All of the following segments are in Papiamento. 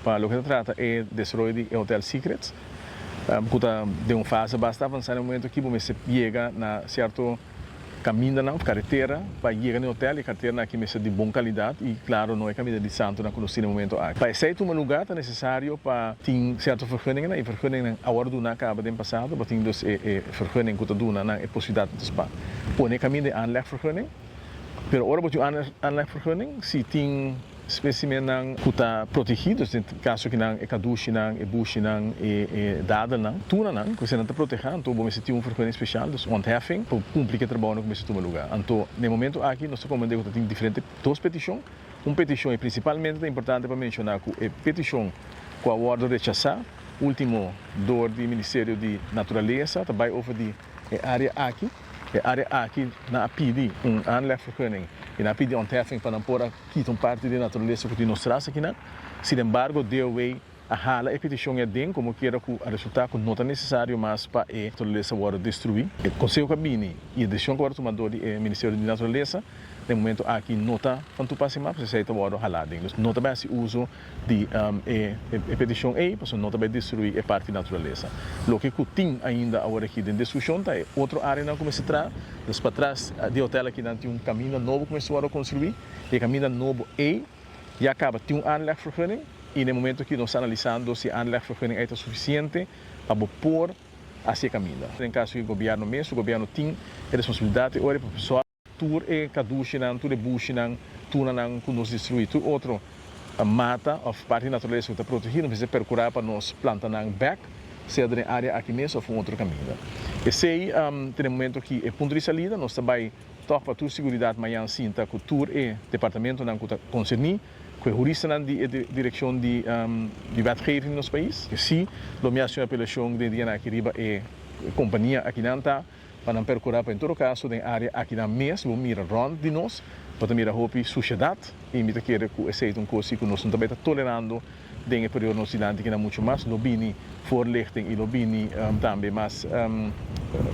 Pa loke ta trata e desaroyo di e Hotel Secrets, ku ta den un fase basta avansá na e momento aki, bo mester yega na sierto kamindanan òf karetera pa yega na e hotel. E kareteranan aki mester di bon kalidat i klaro no e kaminda di santunan ku nos tin na e momento aki. Pa esei tuma lugá ta nesesario pa tin sierto vergunningennan i vergunningennan a wòrdu duná kaba den pasado. Bo tin dus e vergunning ku ta duna nan e posibilidat dus pa pone e kaminda e aanlegvergunning. Pero ora bo tin un aanlegvergunning si tin Spesimennan ku ta protegí, dus den kaso kinan e kadushinan, e bushinan, e dadelnan, tunanan ku eseinan ta protehá, anto bo mester tin un vergunning spesial, dus ontheffing, pa kumpli ku e trabounan ku mester tuma lugá. Anto na e momento aki nos ta komprendé ku ta tin diferente dos petishon. Un petishon i prinsipalmente ta importante pa menshoná ku e petishon ku a wòrdu rechasá último dor di Ministerio di Naturalesa ta bai over di e área aki. E área aki nan a pidi un aanlegvergunning i nan a pidi ontheffing pa nan por a kita un parti di e naturalesa ku tin nos tras akinan. Sinembargo, DOW a hala e petishon ei aden komo kiera ku a resultá ku no ta nesesario mas pa e naturalesa wòrdu destruí. E konseho ku a bini i e desishon ku a wòrdu tuma dor di e Ministerio di Naturalesa na e momento aki no ta van toepassing mas, pasobra esei ta wòrdu halá aden. Dus no ta bai hasi uso di e petishon ei pasobra no ta bai destruí e parti di naturalesa. Loke ku tin ainda awor aki den diskushon ta e otro áreanan ku mester traha. Dus patras di e hotèl aki nan tin un kaminda nobo ku mester wòrdu konstruí. E kaminda nobo ei ya kaba tin un aanlegvergunning i na e momento aki nos ta analisando si e aanlegvergunning ei ta sufisiente pa bo por hasi e kaminda. Den kaso di gobièrnu mes, su gobièrnu tin e responsabilidat e ora pa sòru tur e kadushinan, tur e bushinan, tunanan ku nos destruí, tur otro mata òf parti di naturalesa ku ta protegí, nos mester perkurá pa nos planta nan bèk, sea den e área aki mes òf un otro kaminda. Esei ta na e momento aki e punto di salida. Nos ta bai tòg pa tur siguridat mañan sinta ku tur e departamentonan ku ta konserní, ku e huristanan di e direkshon di wetgeving di nos pais. Si lo mi hasi un apelashon den e dianan aki riba e kompania akinan ta pa nan percura pa en todo caso den area akinan mes bo mira rond di nos bo ta mira hopi suciedad y mi ta kere cu esey ta un cos si cu nos no ta bay ta tolerando den e periodo nos dilanti kinan mucho mas lo bini voorlichting y lo bini tambe mas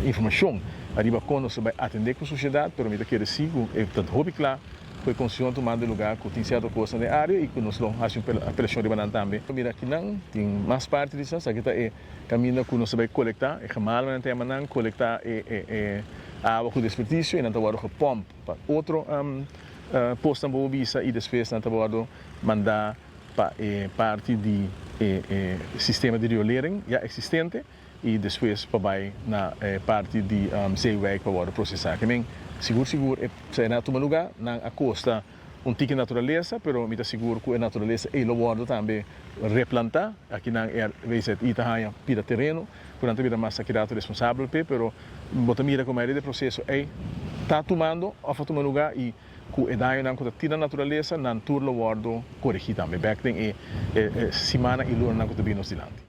informacion ariba con nos ta bay atende cu suciedad pero mi ta kere si cu e ta hopi cla cu e construccion ta tumando lugar cu tin cierto cosnan den area y cu nos lo haci un apelacion riba nan tambe. Mira akinan tin mas parti di esaki ta e Kaminda ku nos ta bai kolektá e gemalnan ta yama nan kolektá e awa ku desperdicio i nan ta wòrdu gepòmp pa otro posnan bo bisa i despues nan ta wòrdu mandá pa e parti di e sistema di riolering ya eksistente i despues pa bai na e parti di Zeewijk pa wòrdu prosesá. Ke men sigur sigur e esei nan a tuma lugá, nan a kosta un tiki naturalesa, pero mi ta sigur ku e naturalesa ei lo wòrdu tambe replantá. Akinan e RWZI ta haña pida tereno ku nan ta bira mas akirato responsabel p'e, pero bo ta mira ku mayoria di e proseso ei ta tumando òf a tuma lugá i ku e dañonan ku ta tira naturalesa nan tur lo wòrdu koregí tambe bèk den e simannan i lunanan ku ta bini nos dilanti.